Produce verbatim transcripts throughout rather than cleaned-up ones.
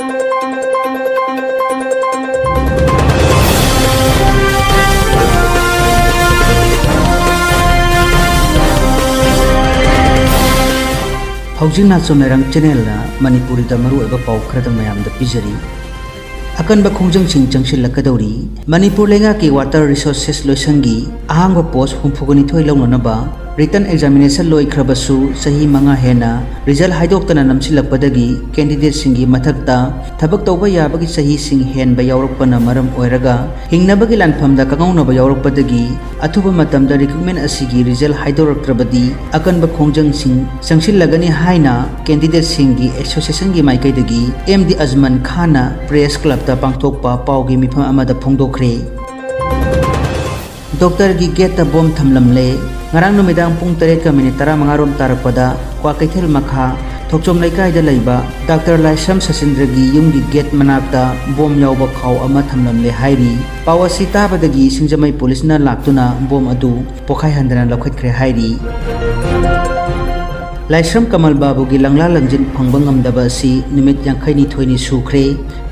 ꯍꯧꯖꯤꯛ ꯅꯥꯆꯣꯝ ꯂꯩꯔꯥꯡ ꯆꯦꯅꯦꯜꯅ ꯃꯅꯤꯄꯨꯔꯤꯗ ꯃꯔꯨꯑꯣꯏꯕ ꯄꯥꯎ ꯈꯔꯗꯪ ꯃꯌꯥꯝꯗ ꯄꯤꯖꯔꯤ꯫ ꯑꯀꯟꯕ ꯈꯣꯡꯖꯪꯁꯤꯡ ꯆꯪꯁꯤꯜꯂꯛꯀꯗꯧꯔꯤ꯫ ꯃꯅꯤꯄꯨꯔ ꯂꯩꯉꯥꯛꯀꯤ ꯋꯥꯇꯔ ꯔꯤꯁꯣꯔꯁꯦꯁ ꯂꯣꯏꯁꯪꯒꯤ ꯑꯍꯥꯡꯕ ꯄꯣꯁ ꯍꯨꯝꯐꯨꯒ ꯅꯤꯊꯣꯏ ꯂꯧꯅꯅꯕ ꯔꯤꯇꯟ ꯑꯦꯛꯖꯥꯃꯤꯅꯦꯁꯟ ꯂꯣꯏꯈ꯭ꯔꯕꯁꯨ ꯆꯍꯤ ꯃꯉꯥ ꯍꯦꯟꯅ ꯔꯤꯖꯜ ꯍꯥꯏꯗꯣꯛꯇꯅ ꯅꯝꯁꯤꯜꯂꯛꯄꯗꯒꯤ ꯀꯦꯟꯗꯤꯗꯦꯠꯁꯤꯡꯒꯤ ꯃꯊꯛꯇ ꯊꯕꯛ ꯇꯧꯕ ꯌꯥꯕꯒꯤ ꯆꯍꯤꯁꯤꯡ ꯍꯦꯟꯕ ꯌꯥꯎꯔꯛꯄꯅ ꯃꯔꯝ ꯑꯣꯏꯔꯒ ꯍꯤꯡꯅꯕꯒꯤ ꯂꯥꯟꯐꯝꯗ ꯀꯥꯡꯉꯧꯅꯕ ꯌꯥꯎꯔꯛꯄꯗꯒꯤ ꯑꯊꯨꯕ ꯃꯇꯝꯗ ꯔꯤꯀ꯭ꯔꯨꯠꯃꯦꯟ ꯑꯁꯤꯒꯤ ꯔꯤꯖꯜ ꯍꯥꯏꯗꯣꯔꯛꯇ꯭ꯔꯕꯗꯤ ꯑꯀꯟꯕ ꯈꯣꯡꯖꯪꯁꯤꯡ ꯆꯪꯁꯤꯜꯂꯒꯅꯤ ꯍꯥꯏꯅ ꯀꯦꯟꯗꯤꯗꯦꯠꯁꯤꯡꯒꯤ ꯑꯦꯁꯣꯁꯤꯌꯦꯁꯟꯒꯤ ꯃꯥꯏꯀꯩꯗꯒꯤ ꯑꯦꯝ ꯗꯤ ꯑꯖꯃꯟ ꯈꯥꯟꯅ ꯄ꯭ꯔꯦꯁ ꯀ꯭ꯂꯕꯇ ꯄꯥꯡꯊꯣꯛꯄ ꯄꯥꯎꯒꯤ ꯃꯤꯐꯝ ꯑꯃꯗ ꯐꯣꯡꯗꯣꯛꯈ꯭ꯔꯦ꯫ ꯗꯣꯛꯇꯔꯒꯤ ꯒꯦꯠꯇ ꯕꯣꯝ ꯊꯝꯂꯝꯂꯦ꯫ ꯉꯔꯥꯡ ꯅꯨꯃꯤꯗꯥꯡ ꯄꯨꯡ ꯇꯔꯦꯠꯀ ꯃꯤꯅꯤꯠ ꯇꯔꯥꯃꯉꯥ ꯔꯣꯝ ꯇꯥꯔꯛꯄꯗ ꯀ꯭ꯋꯥꯀꯩꯊꯦꯜ ꯃꯈꯥ ꯊꯣꯛꯆꯣꯝ ꯂꯩꯀꯥꯏꯗ ꯂꯩꯕ ꯗꯥꯛꯇꯔ ꯂꯥꯏꯁ꯭ꯔꯝ ꯁꯆꯤꯟꯗ꯭ꯔꯒꯤ ꯌꯨꯝꯒꯤ ꯒꯦꯠ ꯃꯅꯥꯛꯇ ꯕꯣꯝ ꯌꯥꯎꯕ ꯈꯥꯎ ꯑꯃ ꯊꯝꯂꯝꯂꯦ ꯍꯥꯏꯔꯤ꯫ ꯄꯥꯎ ꯑꯁꯤ ꯇꯥꯕꯗꯒꯤ ꯁꯤꯡꯖꯃꯩ ꯄꯨꯂꯤꯁꯅ ꯂꯥꯛꯇꯨꯅ ꯕꯣꯝ ꯑꯗꯨ ꯄꯣꯈꯥꯏꯍꯟꯗꯅ ꯂꯧꯈꯠꯈ꯭ꯔꯦ ꯍꯥꯏꯔꯤ꯫ ꯂꯥꯏꯁ꯭ꯔꯝ ꯀꯃꯜ ꯕꯥꯕꯨꯒꯤ ꯂꯪꯂꯥ ꯂꯪꯖꯤꯟ ꯐꯪꯕ ꯉꯝꯗꯕ ꯑꯁꯤ ꯅꯨꯃꯤꯠ ꯌꯥꯡꯈꯩꯅꯤꯊꯣꯏꯅꯤ ꯁꯨꯈ꯭ꯔꯦ꯫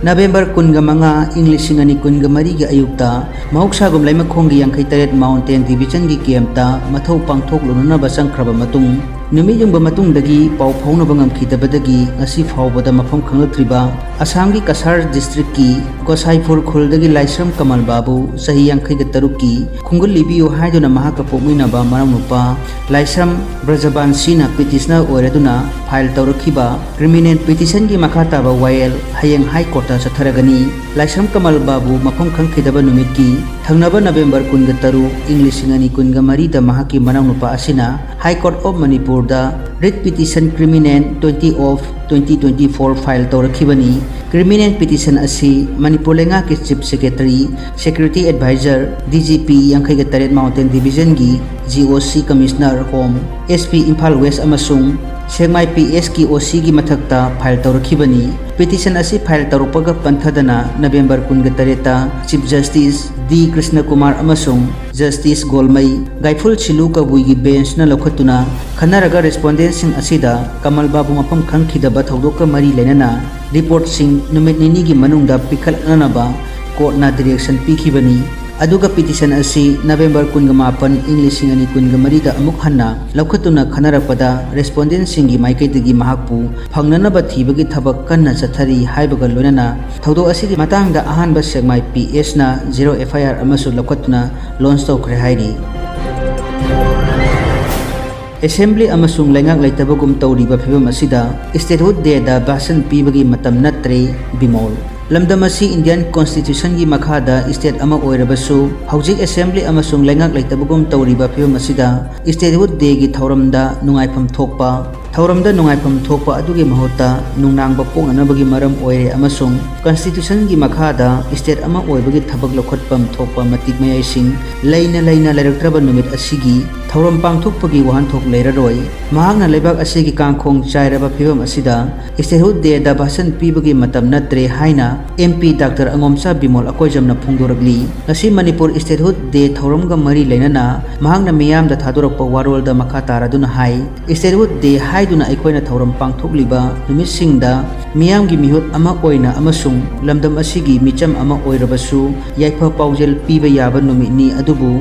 ꯅꯕꯦꯝꯕꯔ ꯀꯨꯟꯒ ꯃꯉꯥ, ꯏꯪ ꯂꯤꯁꯤꯡ ꯑꯅꯤ ꯀꯨꯟꯒ ꯃꯔꯤꯒꯤ ꯑꯌꯨꯛꯇ ꯃꯍꯧꯁꯥꯒꯨꯝ ꯂꯩꯃꯈꯣꯡꯒꯤ ꯌꯥꯡꯈꯩ ꯇꯔꯦꯠ ꯃꯥꯎꯟꯇꯦꯟ ꯗꯤꯕꯤꯖꯟꯒꯤ ꯀꯦꯝꯞꯇ ꯃꯊꯧ ꯄꯥꯡꯊꯣꯛꯂꯨꯅꯅꯕ ꯆꯪꯈ꯭ꯔꯕ ꯃꯇꯨꯡ, ꯅꯨꯃꯤꯠ ꯌꯨꯡꯕ ꯃꯇꯨꯡꯗꯒꯤ ꯄꯥꯎ ꯐꯥꯎꯅꯕ ꯉꯝꯈꯤꯗꯕꯗꯒꯤ ꯉꯁꯤ ꯐꯥꯎꯕꯗ ꯃꯐꯝ ꯈꯪꯂꯛꯇ꯭ꯔꯤꯕ ꯑꯁꯥꯝꯒꯤ ꯀꯁꯥꯔ ꯗꯤꯁꯇ꯭ꯔꯤꯛꯀꯤ ꯒꯣꯁꯥꯏꯄꯨꯔ ꯈꯨꯜꯗꯒꯤ ꯂꯥꯏꯁ꯭ꯔꯝ ꯀꯃꯜ ꯕꯥꯕꯨ, ꯆꯍꯤ ꯌꯥꯡꯈꯩꯒ ꯇꯔꯨꯛꯀꯤ, ꯈꯣꯡꯒꯨꯜ ꯂꯤꯕꯤꯌꯨ ꯍꯥꯏꯗꯨꯅ ꯃꯍꯥꯛꯀ ꯄꯣꯛꯃꯤꯟꯅꯕ ꯃꯅꯥꯎꯅꯨꯄꯥ ꯂꯥꯏꯁ꯭ꯔꯝ ꯕ꯭ꯔꯖꯕꯥꯟꯁꯤꯅ ꯄꯤꯇꯤꯁꯅꯔ ꯑꯣꯏꯔꯗꯨꯅ ꯐꯥꯏꯜ ꯇꯧꯔꯛꯈꯤꯕ ꯀ꯭ꯔꯤꯃꯤꯅꯦꯜ ꯄꯤꯇꯤꯁꯟꯒꯤ ꯃꯈꯥ ꯇꯥꯕ ꯋꯥꯌꯦꯜ ꯍꯌꯦꯡ ꯍꯥꯏ ꯀꯣꯔꯠꯇ ꯆꯠꯊꯔꯒꯅꯤ꯫ ꯂꯥꯏꯁ꯭ꯔꯝ ꯀꯃꯜ ꯕꯥꯕꯨ ꯃꯐꯝ ꯈꯪꯈꯤꯗꯕ ꯅꯨꯃꯤꯠꯀꯤ ꯊꯪꯅꯕ ꯅꯕꯦꯝꯕꯔ ꯀꯨꯟꯒ ꯇꯔꯨꯛ, ꯏꯪ ꯂꯤꯁꯤꯡ ꯑꯅꯤ ꯀꯨꯟꯒ ꯃꯔꯤꯗ ꯃꯍꯥꯛꯀꯤ ꯃꯅꯥꯎꯅꯨꯄꯥ ꯑꯁꯤꯅ High Court of ꯃꯅꯤꯄꯨꯔꯗ writ petition criminal twenty of twenty twenty four file ꯇꯧꯔꯛꯈꯤꯕꯅꯤ꯫ ꯀ꯭ꯔꯤꯃꯤꯅꯦꯜ ꯄꯤꯇꯤꯁꯟ ꯑꯁꯤ ꯃꯅꯤꯄꯨꯔ ꯂꯩꯉꯥꯛꯀꯤ chief secretary, security advisor, D G P ꯌꯥꯡꯈꯩꯒ ꯇꯔꯦꯠ ꯃꯥꯎꯟꯇꯦꯟ ꯗꯤꯕꯤꯖꯟꯒꯤ G O C commissioner home, S P Imphal west ꯑꯃꯁꯨꯡ ꯁꯦꯛꯃꯥꯏ ꯄꯤ ꯑꯦꯁꯀꯤ O ꯁꯤꯒꯤ ꯃꯊꯛꯇ ꯐꯥꯏꯜ ꯇꯧꯔꯛꯈꯤꯕꯅꯤ꯫ ꯄꯤꯇꯤꯁꯟ ꯑꯁꯤ ꯐꯥꯏꯜ ꯇꯧꯔꯛꯄꯒ ꯄꯟꯊꯗꯅ ꯅꯕꯦꯝꯕꯔ ꯀꯨꯟꯒ ꯇꯔꯦꯠꯇ ꯆꯤꯐ ꯖꯁꯇꯤꯁ ꯗꯤ ꯀ꯭ꯔꯤꯁꯅꯀꯨꯃꯥꯔ ꯑꯃꯁꯨꯡ ꯖꯁꯇꯤꯁ ꯒꯣꯜꯃꯩ, ꯒꯥꯏꯐꯨꯜ ꯁꯤꯂꯨ ꯀꯕꯨꯏꯒꯤ ꯕꯦꯟꯁꯅ ꯂꯧꯈꯠꯇꯨꯅ ꯈꯟꯅꯔꯒ ꯔꯦꯁꯄꯣꯟꯗꯦꯟꯁꯤꯡ ꯑꯁꯤꯗ ꯀꯃꯜ ꯕꯥꯕꯨ ꯃꯐꯝ ꯈꯪꯈꯤꯗꯕ ꯊꯧꯗꯣꯛꯀ ꯃꯔꯤ ꯂꯩꯅꯅ ꯔꯤꯄꯣꯔꯠꯁꯤꯡ ꯅꯨꯃꯤꯠ ꯅꯤꯅꯤꯒꯤ ꯃꯅꯨꯡꯗ ꯄꯤꯈꯠꯂꯛꯅꯅꯕ ꯀꯣꯔꯠꯅ ꯗꯤꯔꯦꯛꯁꯟ ꯄꯤꯈꯤꯕꯅꯤ꯫ ꯑꯗꯨꯒ ꯄꯤꯇꯤꯁꯟ ꯑꯁꯤ ꯅꯕꯦꯝꯕꯔ ꯀꯨꯟꯒ ꯃꯥꯄꯟ, ꯏꯪ ꯂꯤꯁꯤꯡ ꯑꯅꯤ ꯀꯨꯟꯒ ꯃꯔꯤꯗ ꯑꯃꯨꯛ ꯍꯟꯅ ꯂꯧꯈꯠꯇꯨꯅ ꯈꯟꯅꯔꯛꯄꯗ ꯔꯦꯁꯄꯣꯟꯗꯦꯟꯁꯤꯡꯒꯤ ꯃꯥꯏꯀꯩꯗꯒꯤ ꯃꯍꯥꯛꯄꯨ ꯐꯪꯅꯅꯕ ꯊꯤꯕꯒꯤ ꯊꯕꯛ ꯀꯟꯅ ꯆꯠꯊꯔꯤ ꯍꯥꯏꯕꯒ ꯂꯣꯏꯅꯅ ꯊꯧꯗꯣꯛ ꯑꯁꯤꯒꯤ ꯃꯇꯥꯡꯗ ꯑꯍꯥꯟꯕ ꯁꯦꯛꯃꯥꯏ ꯄꯤ ꯑꯦꯁꯅ ꯖꯦꯔꯣ ꯑꯦꯐ ꯑꯥꯏ ꯑꯥꯔ ꯑꯃꯁꯨ ꯂꯧꯈꯠꯇꯨꯅ ꯂꯣꯟꯆ ꯇꯧꯈ꯭ꯔꯦ ꯍꯥꯏꯔꯤ꯫ ꯑꯦꯁꯦꯝꯕ꯭ꯂꯤ ꯑꯃꯁꯨꯡ ꯂꯩꯉꯥꯛ ꯂꯩꯇꯕꯒꯨꯝ ꯇꯧꯔꯤꯕ ꯐꯤꯕꯝ ꯑꯁꯤꯗ ꯁ꯭ꯇꯦꯠꯍꯨꯗ ꯗꯦꯗ ꯚꯥꯁꯟ ꯄꯤꯕꯒꯤ ꯃꯇꯝ ꯅꯠꯇ꯭ꯔꯦ, ꯕꯤꯃꯣꯜ꯫ ꯂꯝꯗꯝ ꯑꯁꯤ ꯏꯟꯗꯤꯌꯟ ꯀꯣꯟꯁꯇꯤꯇ꯭ꯌꯨꯁꯟꯒꯤ ꯃꯈꯥꯗ ꯁ꯭ꯇꯦꯠ ꯑꯃ ꯑꯣꯏꯔꯕꯁꯨ, ꯍꯧꯖꯤꯛ ꯑꯦꯁꯦꯝꯕ꯭ꯂꯤ ꯑꯃꯁꯨꯡ ꯂꯩꯉꯥꯛ ꯂꯩꯇꯕꯒꯨꯝ ꯇꯧꯔꯤꯕ ꯐꯤꯕꯝ ꯑꯁꯤꯗ ꯁ꯭ꯇꯦꯠꯍꯨꯗ ꯗꯦꯒꯤ ꯊꯧꯔꯝꯗ ꯅꯨꯡꯉꯥꯏꯐꯝ ꯊꯣꯛꯄ, ꯊꯧꯔꯝꯗ ꯅꯨꯡꯉꯥꯏꯐꯝ ꯊꯣꯛꯄ ꯑꯗꯨꯒꯤ ꯃꯍꯨꯠꯇ ꯅꯨꯡꯅꯥꯡꯕ ꯄꯣꯛꯅꯅꯕꯒꯤ ꯃꯔꯝ ꯑꯣꯏꯔꯦ ꯑꯃꯁꯨꯡ ꯀꯟꯁꯇꯤꯇ꯭ꯌꯨꯁꯟꯒꯤ ꯃꯈꯥꯗ ꯁ꯭ꯇꯦꯠ ꯑꯃ ꯑꯣꯏꯕꯒꯤ ꯊꯕꯛ ꯂꯧꯈꯠꯐꯝ ꯊꯣꯛꯄ ꯃꯇꯤꯛ ꯃꯌꯥꯏꯁꯤꯡ ꯂꯩꯅ ꯂꯩꯅ ꯂꯩꯔꯛꯇ꯭ꯔꯕ ꯅꯨꯃꯤꯠ ꯑꯁꯤꯒꯤ ꯊꯧꯔꯝ ꯄꯥꯡꯊꯣꯛꯄꯒꯤ ꯋꯥꯍꯟꯊꯣꯛ ꯂꯩꯔꯔꯣꯏ꯫ ꯃꯍꯥꯛꯅ ꯂꯩꯕꯥꯛ ꯑꯁꯤꯒꯤ ꯀꯥꯡꯈꯣꯡ ꯆꯥꯏꯔꯕ ꯐꯤꯕꯝ ꯑꯁꯤꯗ ꯁ꯭ꯇꯦꯠꯍꯨꯗ ꯗꯦꯗ ꯚꯥꯁꯟ ꯄꯤꯕꯒꯤ ꯃꯇꯝ ꯅꯠꯇ꯭ꯔꯦ ꯍꯥꯏꯅ ꯑꯦꯝ ꯄꯤ ꯗꯥꯛꯇꯔ ꯑꯉꯣꯝꯆꯥ ꯕꯤꯃꯣꯜ ꯑꯀꯣꯏꯖꯝꯅ ꯐꯣꯡꯗꯣꯔꯛꯂꯤ꯫ ꯉꯁꯤ ꯃꯅꯤꯄꯨꯔ ꯁ꯭ꯇꯦꯠꯍꯨꯗ ꯗꯦ ꯊꯧꯔꯝꯒ ꯃꯔꯤ ꯂꯩꯅꯅ ꯃꯍꯥꯛꯅ ꯃꯤꯌꯥꯝꯗ ꯊꯥꯗꯣꯔꯛꯄ ꯋꯥꯔꯣꯜꯗ ꯃꯈꯥ ꯇꯥꯔꯗꯨꯅ ꯍꯥꯏ, ꯁ꯭ꯇꯦꯠꯍꯨꯗ ꯗꯦ ꯍꯥꯏꯗꯨꯅ ꯑꯩꯈꯣꯏꯅ ꯊꯧꯔꯝ ꯄꯥꯡꯊꯣꯛꯂꯤꯕ ꯅꯨꯃꯤꯠꯁꯤꯡꯗ ꯃꯤꯌꯥꯝꯒꯤ ꯃꯤꯍꯨꯠ ꯑꯃ ꯑꯣꯏꯅ ꯑꯃꯁꯨꯡ ꯂꯝꯗꯝ ꯑꯁꯤꯒꯤ ꯃꯤꯆꯝ ꯑꯃ ꯑꯣꯏꯔꯕꯁꯨ ꯌꯥꯏꯐ ꯄꯥꯎꯖꯦꯜ ꯄꯤꯕ ꯌꯥꯕ ꯅꯨꯃꯤꯠꯅꯤ꯫ ꯑꯗꯨꯕꯨ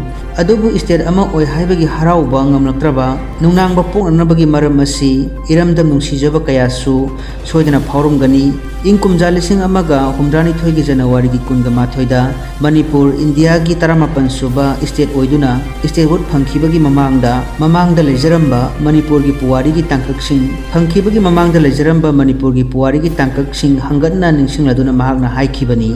ꯑꯗꯨꯕꯨ ꯁ꯭ꯇꯦꯠ ꯑꯃ ꯑꯣꯏ ꯍꯥꯏꯕꯒꯤ ꯍꯔꯥꯎꯕ ꯉꯝꯂꯛꯇ꯭ꯔꯕ, ꯅꯨꯡꯅꯥꯡꯕ ꯄꯣꯛꯅꯅꯕꯒꯤ ꯃꯔꯝ ꯑꯁꯤ ꯏꯔꯝꯗꯝ ꯅꯨꯡꯁꯤꯖꯕ ꯀꯌꯥꯁꯨ ꯁꯣꯏꯗꯅ ꯐꯥꯎꯔꯝꯒꯅꯤ꯫ ꯏꯪ ꯀꯨꯝꯖꯥ ꯂꯤꯁꯤꯡ ꯑꯃꯒ ꯍꯨꯝꯗ꯭ꯔꯥꯅꯤꯊꯣꯏꯒꯤ ꯖꯅꯋꯥꯔꯤꯒꯤ ꯀꯨꯟꯒ ꯃꯥꯊꯣꯏꯗ ꯃꯅꯤꯄꯨꯔ ꯏꯟꯗꯤꯌꯥꯒꯤ ꯇꯔꯥꯃꯥꯄꯟ ꯁꯨꯕ ꯁ꯭ꯇꯦꯠ ꯑꯣꯏꯗꯨꯅ ꯁ꯭ꯇꯦꯠꯍꯨꯗ ꯐꯪꯈꯤꯕꯒꯤ ꯃꯃꯥꯡꯗ, ꯃꯃꯥꯡꯗ ꯂꯩꯖꯔꯝꯕ ꯃꯅꯤꯄꯨꯔꯒꯤ ꯄꯨꯋꯥꯔꯤꯒꯤ ꯇꯥꯡꯀꯛꯁꯤꯡ, ꯐꯪꯈꯤꯕꯒꯤ ꯃꯃꯥꯡꯗ ꯂꯩꯖꯔꯝꯕ ꯃꯅꯤꯄꯨꯔꯒꯤ ꯄꯨꯋꯥꯔꯤꯒꯤ ꯇꯥꯡꯀꯛꯁꯤꯡ ꯍꯪꯒꯠꯅ ꯅꯤꯡꯁꯤꯡꯂꯗꯨꯅ ꯃꯍꯥꯛꯅ ꯍꯥꯏꯈꯤꯕꯅꯤ꯫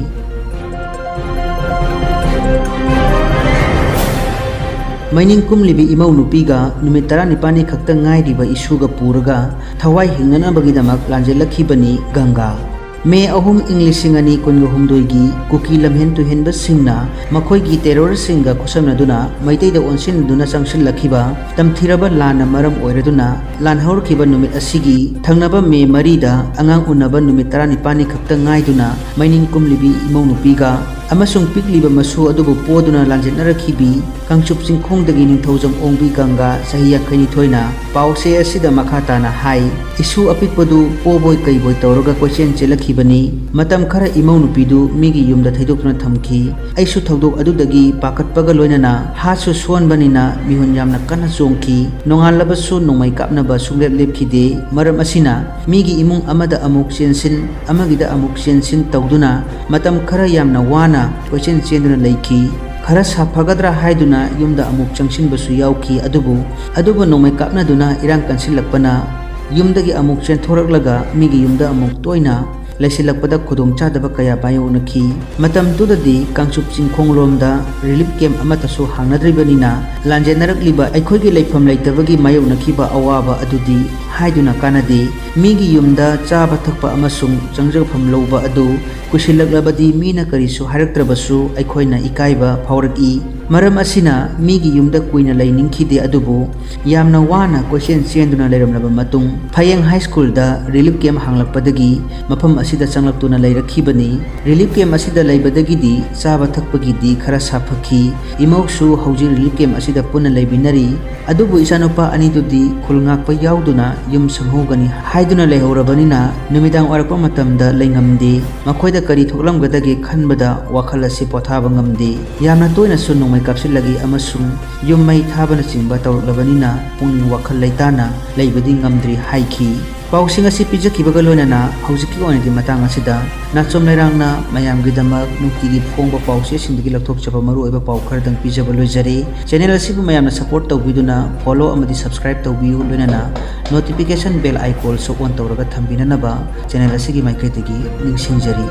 ꯃꯩꯅꯤꯡ ꯀꯨꯝꯂꯤꯕꯤ ꯏꯃꯧ ꯅꯨꯄꯤꯒ ꯅꯨꯃꯤꯠ ꯇꯔꯥꯅꯤꯄꯥꯜꯅꯤ ꯈꯛꯇ ꯉꯥꯏꯔꯤꯕ ꯏꯁꯨꯒ ꯄꯨꯔꯒ ꯊꯋꯥꯏ ꯍꯤꯡꯅꯅꯕꯒꯤꯗꯃꯛ ꯂꯥꯟꯖꯦꯜꯂꯛꯈꯤꯕꯅꯤ ꯒꯪꯒꯥ꯫ ꯃꯦ ꯑꯍꯨꯝ, ꯏꯪ ꯂꯤꯁꯤꯡ ꯑꯅꯤ ꯀꯨꯟꯒ ꯍꯨꯝꯗꯣꯏꯒꯤ ꯀꯨꯀꯤ ꯂꯝꯍꯦꯟ ꯇꯨꯍꯦꯟꯕꯁꯤꯡꯅ ꯃꯈꯣꯏꯒꯤ terrorꯁꯤꯡꯒ ꯈꯨꯠꯁꯝꯅꯗꯨꯅ ꯃꯩꯇꯩꯗ ꯑꯣꯟꯁꯤꯟꯗꯨꯅ ꯆꯪꯁꯤꯜꯂꯛꯈꯤꯕ ꯇꯝꯊꯤꯔꯕ ꯂꯥꯟꯅ ꯃꯔꯝ ꯑꯣꯏꯔꯗꯨꯅ ꯂꯥꯟ ꯍꯧꯔꯛꯈꯤꯕ ꯅꯨꯃꯤꯠ ꯑꯁꯤꯒꯤ ꯊꯪꯅꯕ ꯃꯦ ꯃꯔꯤꯗ ꯑꯉꯥꯡ ꯎꯅꯕ ꯅꯨꯃꯤꯠ ꯇꯔꯥꯅꯤꯄꯥꯟꯅꯤ ꯈꯛꯇ ꯉꯥꯏꯗꯨꯅ ꯃꯩꯅꯤꯡ ꯀꯨꯝꯂꯤꯕꯤ ꯏꯃꯧ ꯅꯨꯄꯤꯒ ꯑꯃꯁꯨꯡ ꯄꯤꯛꯂꯤꯕ ꯃꯁꯨ ꯑꯗꯨꯕꯨ ꯄꯣꯗꯨꯅ ꯂꯥꯟꯖꯦꯠꯅꯔꯛꯈꯤꯕꯤ ꯀꯥꯡꯆꯨꯞ ꯆꯤꯡꯈꯣꯡꯗꯒꯤ ꯅꯤꯡꯊꯧꯖꯝ ꯑꯣꯡꯕꯤ ꯒꯪꯒꯥ, ꯆꯍꯤ ꯌꯥꯡꯈꯩꯅꯤꯊꯣꯏꯅ ꯄꯥꯎꯆꯦ ꯑꯁꯤꯗ ꯃꯈꯥ ꯇꯥꯅ ꯍꯥꯏ, ꯏꯁꯨ ꯑꯄꯤꯛꯄꯗꯨ ꯄꯣꯕꯣꯏ ꯀꯩꯕꯣꯏ ꯇꯧꯔꯒ ꯀꯣꯏꯆꯦꯟ ꯆꯦꯜꯂꯛꯈꯤꯕꯅꯤ꯫ ꯃꯇꯝ ꯈꯔ ꯏꯃꯧ ꯅꯨꯄꯤꯗꯨ ꯃꯤꯒꯤ ꯌꯨꯝꯗ ꯊꯩꯗꯣꯛꯇꯨꯅ ꯊꯝꯈꯤ꯫ ꯑꯩꯁꯨ ꯊꯧꯗꯣꯛ ꯑꯗꯨꯗꯒꯤ ꯄꯥꯈꯠꯄꯒ ꯂꯣꯏꯅꯅ ꯍꯥꯁꯨ ꯁꯣꯟꯕꯅꯤꯅ ꯃꯤꯍꯨꯟ ꯌꯥꯝꯅ ꯀꯟꯅ ꯆꯣꯡꯈꯤ꯫ ꯅꯣꯡꯉꯥꯜꯂꯕꯁꯨ ꯅꯣꯡꯃꯩ ꯀꯥꯞꯅꯕ ꯁꯨꯡꯂꯦꯞ ꯂꯦꯞꯈꯤꯗꯦ꯫ ꯃꯔꯝ ꯑꯁꯤꯅ ꯃꯤꯒꯤ ꯏꯃꯨꯡ ꯑꯃꯗ ꯑꯃꯨꯛ ꯆꯦꯟꯁꯤꯟ, ꯑꯃꯒꯤꯗ ꯑꯃꯨꯛ ꯆꯦꯟꯁꯤꯟ ꯇꯧꯗꯨꯅ ꯃꯇꯝ ꯈꯔ ꯌꯥꯝꯅ ꯋꯥꯅ ꯀꯣꯏꯆꯦꯟ ꯆꯦꯟꯗꯨꯅ ꯂꯩꯈꯤ꯫ ꯈꯔ ꯁꯥꯐꯒꯗ꯭ꯔꯥ ꯍꯥꯏꯗꯨꯅ ꯌꯨꯝꯗ ꯑꯃꯨꯛ ꯆꯪꯁꯤꯟꯕꯁꯨ ꯌꯥꯎꯈꯤ꯫ ꯑꯗꯨꯕꯨ, ꯑꯗꯨꯕꯨ ꯅꯣꯡꯃꯩ ꯀꯥꯞꯅꯗꯨꯅ ꯏꯔꯥꯡ ꯀꯟꯁꯤꯜꯂꯛꯄꯅ ꯌꯨꯝꯗꯒꯤ ꯑꯃꯨꯛ ꯆꯦꯟꯊꯣꯔꯛꯂꯒ ꯃꯤꯒꯤ ꯌꯨꯝꯗ ꯑꯃꯨꯛ ꯇꯣꯏꯅ ꯂꯩꯁꯤꯜꯂꯛꯄꯗ ꯈꯨꯗꯣꯡꯆꯥꯗꯕ ꯀꯌꯥ ꯃꯥꯌꯣꯛꯅꯈꯤ꯫ ꯃꯇꯝꯗꯨꯗꯗꯤ ꯀꯥꯡꯆꯨꯞ ꯆꯤꯡꯈꯣꯡꯂꯣꯝꯗ relief camp ꯑꯃꯠꯇꯁꯨ ꯍꯥꯡꯅꯗ꯭ꯔꯤꯕꯅꯤꯅ ꯂꯥꯟꯖꯦꯟꯅꯔꯛꯂꯤꯕ ꯑꯩꯈꯣꯏꯒꯤ ꯂꯩꯐꯝ ꯂꯩꯇꯕꯒꯤ ꯃꯥꯌꯣꯛꯅꯈꯤꯕ ꯑꯋꯥꯕ ꯑꯗꯨꯗꯤ ꯍꯥꯏꯗꯨꯅ ꯀꯥꯟꯅꯗꯦ꯫ ꯃꯤꯒꯤ ꯌꯨꯝꯗ ꯆꯥꯕ ꯊꯛꯄ ꯑꯃꯁꯨꯡ ꯆꯪꯖꯐꯝ ꯂꯧꯕ ꯑꯗꯨ ꯀꯨꯏꯁꯤꯜꯂꯛꯂꯕꯗꯤ ꯃꯤꯅ ꯀꯔꯤꯁꯨ ꯍꯥꯏꯔꯛꯇ꯭ꯔꯕꯁꯨ ꯑꯩꯈꯣꯏꯅ ꯏꯀꯥꯏꯕ ꯐꯥꯎꯔꯛꯏ꯫ ꯃꯔꯝ ꯑꯁꯤꯅ ꯃꯤꯒꯤ ꯌꯨꯝꯗ ꯀꯨꯏꯅ ꯂꯩꯅꯤꯡꯈꯤꯗꯦ꯫ ꯑꯗꯨꯕꯨ ꯌꯥꯝꯅ ꯋꯥꯅ ꯀꯣꯏꯆꯦꯟ ꯆꯦꯟꯗꯨꯅ ꯂꯩꯔꯝꯂꯕ ꯃꯇꯨꯡ ꯐꯌꯦꯡ High Schoolꯗ relief camp ꯍꯥꯡꯂꯛꯄꯗꯒꯤ ꯃꯐꯝ ꯑꯁꯤꯗ ꯆꯪꯂꯛꯇꯨꯅ ꯂꯩꯔꯛꯈꯤꯕꯅꯤ꯫ Relief camp ꯑꯁꯤꯗ ꯂꯩꯕꯗꯒꯤꯗꯤ ꯆꯥꯕ ꯊꯛꯄꯒꯤꯗꯤ ꯈꯔ ꯁꯥꯐꯈꯤ꯫ ꯏꯃꯧꯁꯨ ꯍꯧꯖꯤꯛ relief camp ꯑꯁꯤꯗ ꯄꯨꯟꯅ ꯂꯩꯃꯤꯟꯅꯔꯤ꯫ ꯑꯗꯨꯕꯨ ꯏꯆꯥꯅꯨꯄꯥ ꯑꯅꯤꯗꯨꯗꯤ ꯈꯨꯜ ꯉꯥꯛꯄ ꯌꯥꯎꯗꯨꯅ ꯌꯨꯝ ꯁꯪꯍꯧꯒꯅꯤ ꯍꯥꯏꯗꯨꯅ ꯂꯩꯍꯧꯔꯕꯅꯤꯅ ꯅꯨꯃꯤꯗꯥꯡ ꯑꯣꯏꯔꯛꯄ ꯃꯇꯝꯗ ꯂꯩꯉꯝꯗꯦ꯫ ꯃꯈꯣꯏꯗ ꯀꯔꯤ ꯊꯣꯛꯂꯝꯒꯗꯒꯦ ꯈꯟꯕꯗ ꯋꯥꯈꯜ ꯑꯁꯤ ꯄꯣꯊꯥꯕ ꯉꯝꯗꯦ꯫ ꯌꯥꯝꯅ ꯇꯣꯏꯅꯁꯨ ꯅꯣꯡꯃꯩ ꯀꯥꯞꯁꯤꯜꯂꯛꯏ ꯑꯃꯁꯨꯡ ꯌꯨꯝ ꯃꯩ ꯊꯥꯕꯅꯆꯤꯡꯕ ꯇꯧꯔꯛꯂꯕꯅꯤꯅ ꯄꯨꯛꯅꯤꯡ ꯋꯥꯈꯜ ꯂꯩꯇꯥꯅ ꯂꯩꯕꯗꯤ ꯉꯝꯗ꯭ꯔꯤ ꯍꯥꯏꯈꯤ꯫ ꯄꯥꯎꯁꯤꯡ ꯑꯁꯤ ꯄꯤꯖꯈꯤꯕꯒ ꯂꯣꯏꯅꯅ ꯍꯧꯖꯤꯛꯀꯤ ꯑꯣꯏꯅꯗꯤ ꯃꯇꯥꯡ ꯑꯁꯤꯗ ꯅꯥꯆꯣꯝ ꯂꯩꯔꯥꯡꯅ ꯃꯌꯥꯝꯒꯤꯗꯃꯛ ꯅꯨꯡꯇꯤꯒꯤ ꯐꯣꯡꯕ ꯄꯥꯎꯆꯦꯁꯤꯡꯗꯒꯤ ꯂꯧꯊꯣꯛꯆꯕ ꯃꯔꯨꯑꯣꯏꯕ ꯄꯥꯎ ꯈꯔꯗꯪ ꯄꯤꯖꯕ ꯂꯣꯏꯖꯔꯦ꯫ Channel ꯑꯁꯤꯕꯨ ꯃꯌꯥꯝꯅ support ꯇꯧꯕꯤꯗꯨꯅ follow ꯑꯃꯗꯤ subscribe ꯇꯧꯕꯤꯌꯨ, ꯂꯣꯏꯅꯅ notification bell iconꯁꯨ on ꯇꯧꯔꯒ ꯊꯝꯕꯤꯅꯅꯕ channel ꯑꯁꯤꯒꯤ ꯃꯥꯏꯀꯩꯗꯒꯤ ꯅꯤꯡꯁꯤꯡꯖꯔꯤ꯫